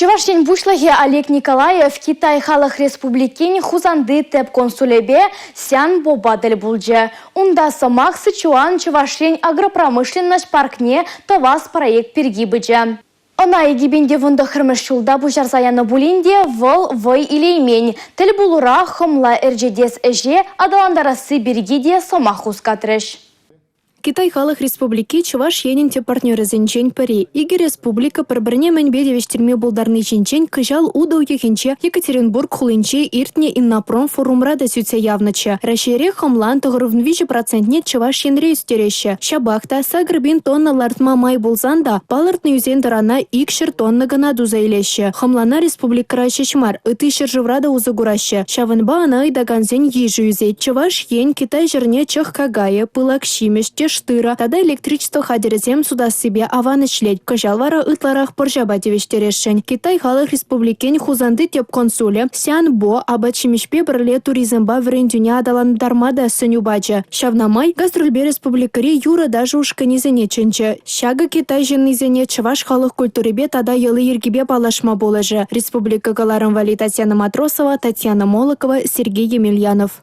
Чӑваш Ен Пуҫлӑхӗ Олег Николаев Китай Халӑх Республикин Хусанти тӗп консулӗпе Сян Бопа тӗл пулчӗ. Унта сӑмах Сычуан Чӑваш Ен агропромышленноҫ паркне тӑвас проект пирки пычӗ. Ӑна 2019-мӗш ҫулта пуҫарса янӑ пулин те вӑл вӑй илеймен. Тӗл пулура хӑмла ӗрчетес ӗҫе аталантарасси пирки те сӑмах хускатрӗҫ. Китай Халӑх Республики Чӑваш Енӗн тӗп партнерӗсенчен пӗри. Икӗ республика пӗр-пӗрне мӗнпе тивӗҫтерме пултарни ҫинчен кӑҫал утӑ уйӑхӗнче Екатеринбург хулинче иртнӗ Иннопром форумра та сӳтсе явнӑччӗ. Раҫҫейре хӑмлан 93 процентне Чӑваш Енре ӳстереҫҫӗ. Ҫапах та 8 тонна лартма май пулсан та палӑртнӑ ӳсен-тӑрана 200 тонна кӑна туса илеҫҫӗ. Хӑмлана республикӑра ҫеҫ мар, ытти ҫӗршывра та усӑ кураҫҫӗ. Ҫавӑнпа ӑна ыйтакансен йышӗ ӳсет. Чӑваш Ен Китай ҫӗрне чӑх какайӗ, пылак ҫимӗҫ, тӗш тырӑ тата электричество хатӗрӗсем сутассипе аван ӗҫлет. Кӑҫал вара ытларах пӑрҫапа тивӗҫтересшӗн. Китай Халӑх Республикин Хусанти тӗп консулӗ Сян Бо апат-ҫимӗҫпе пӗрле туризмпа вӗрентӳне аталантарма та сӗнӳ пачӗ. Ҫавна май гастрольпе республикӑри юрӑ-ташӑ ушкӑнӗсене чӗнчӗ. Ҫакӑ Китай ҫыннисене чӑваш халӑх культурипе тата йӑли-йӗркипе паллашма пулӑшӗ. Республика кӑларӑм валли Татьяна Матросова, Татьяна Молокова, Сергей Емельянов.